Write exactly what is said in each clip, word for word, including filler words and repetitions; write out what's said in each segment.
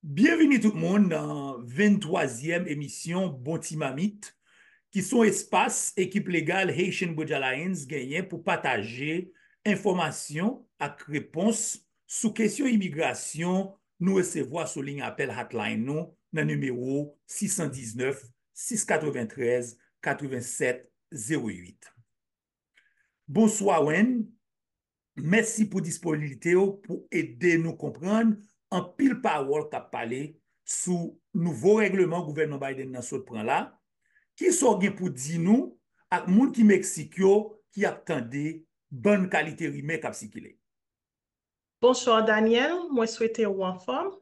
Byenvini tout moun nan venntwazyèm emisyon Bon Ti Mamit, ki se yon espas ekip legal Haitian Bridge Alliance genyen pou pataje enfòmasyon ak repons sou kesyon imigrasyon nou resevwa sou liy apèl hotline nou nan nimewo sis san diznèf, sis katreventrèz, katrevensèt, zewo uit. Bonswa, Wen. Mèsi pou disponiblite w pou ede nou konprann anpil pawòl k ap pale sou nouvo règleman gouvènman Biden nan sot pran la. Kisa w gen pou di nou ak moun ki Meksik yo ki ap tande bann kalite rimè k ap sikile? Bonswa, Daniel. Mwen swete w anfòm.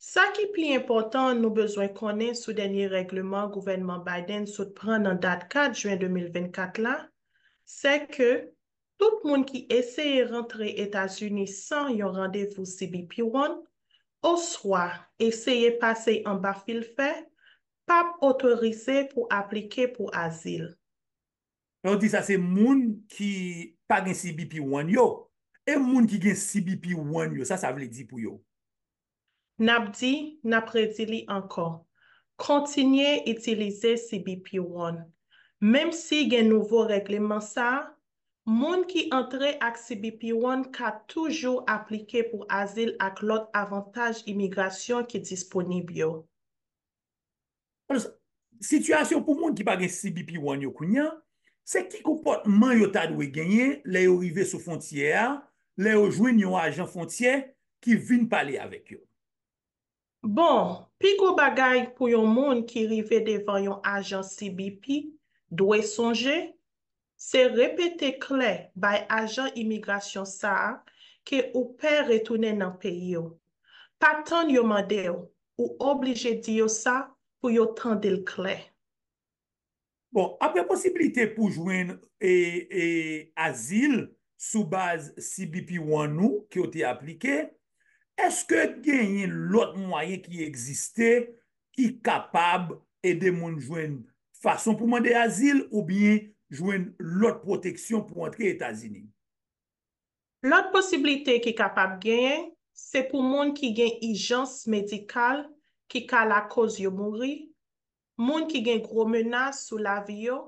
Sa ki pi enpòtan nou bezwen konnen sou dènye règleman gouvènman Biden sot pran nan dat kat jen de mil vennkat la, se ke tout moun ki eseye rantre Etazini san yon randevou C B P one, oswa eseye pase anba fil fè, p ap otorize pou aplike pou azil. Lè w di sa, se moun ki pa gen C B P one yo. E moun ki gen C B P one yo, sa sa vle di pou yo? N ap di, n ap redi li ankò, kontinye itilize C B P one. Menm si gen nouvo règleman sa a, moun ki antre ak C B P one ka toujou aplike pou azil ak lòt avantaj imigrasyon ki disponib yo. Sitiyasyon pou moun ki pa gen C B P one yo kounye a, se ki konpòtman yo ta dwe genyen lè yo rive sou fwontyè a, lè yo jwenn yon ajan fwontyè ki vin pale avèk yo? Bon, pi gwo bagay pou yon moun ki rive devan yon ajan C B P dwe sonje, se repete klè bay ajan imigrasyon sa a ke ou pè retounen nan peyi w. Pa tann yo mande w, ou oblije di yo sa pou yo tande l klè. Bon, apre posiblite pou jwenn e, e, azil sou baz C B P one ou ke w te aplike, èske genyen lòt mwayen ki egziste ki kapab ede moun jwenn fason pou mande azil oubyen jwenn lòt pwoteksyon pou antre Etazini? Lòt posiblite ki kapab genyen, se pou moun ki gen ijans medikal ki ka lakòz yo mouri, moun ki gen gwo menas sou lavi yo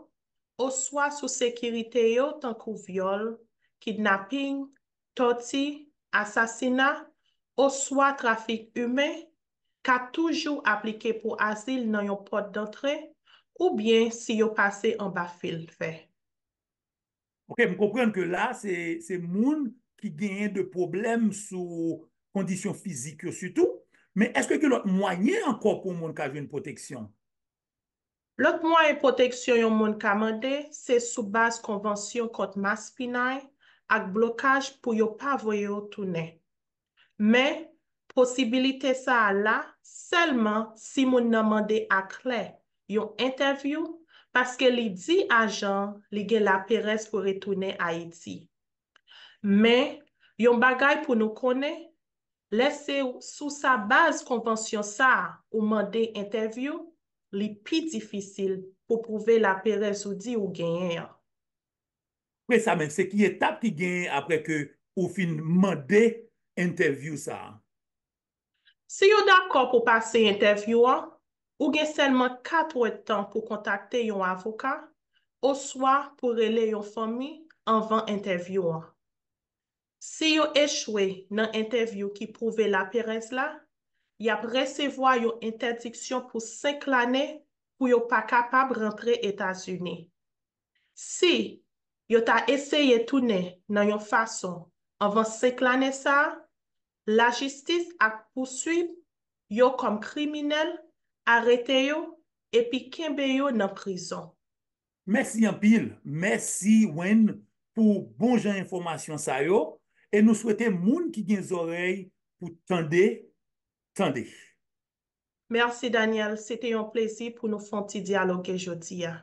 oswa sou sekirite yo, tankou vyòl, kidnaping, tòti, asasina, oswa trafik imen, ka toujou aplike pou azil nan yon pòt dantre, oubyen si yo pase anba fil fè. Ok, m konprann ke la, se, se moun ki genyen de pwoblèm sou kondisyon fizik yo sitou. Men èske gen lòt mwayen ankò pou moun ka jwenn pwoteksyon? Lòt mwayen pwoteksyon yon moun ka mande, se sou baz konvansyon kont maspinay ak blokaj pou yo pa voye yo tounen. Men, posibilite sa a la sèlman si moun nan mande aklè yon entèvyou, paske li di ajan an li gen laperèz pou retounen Ayiti. Men, yon bagay pou nou konnen, lè se sou sa baz konvansyon sa a ou mande entèvyou, li pi difisil pou pwouve laperèz ou di ou genyen an. Apre sa menm, se ki etap ki genyen apre ke ou fin mande entèvyou sa a? Si yo dakò pou pase entèvyou an, ou gen sèlman kat èdtan pou kontakte yon avoka oswa pou rele yon fanmi anvan entèvyou an. Si yo echwe nan entèvyou ki pwouve laperèz la, y ap resevwa yon entèdiksyon pou senk lane pou yo pa kapab rantre Etazini. Si yo ta eseye tounen nan yon fason anvan senk lane sa a, lajistis ap pouswib yo kòm kriminèl, arete yo, epi kenbe yo nan prizon. Mèsi anpil. Mèsi, Wen, pou bon jan enfòmasyon sa yo. E nou swete moun ki gen zòrèy pou tande, tande. Mèsi, Daniel. Se te yon plezi pou nou fè yon ti dyaloge jodi a.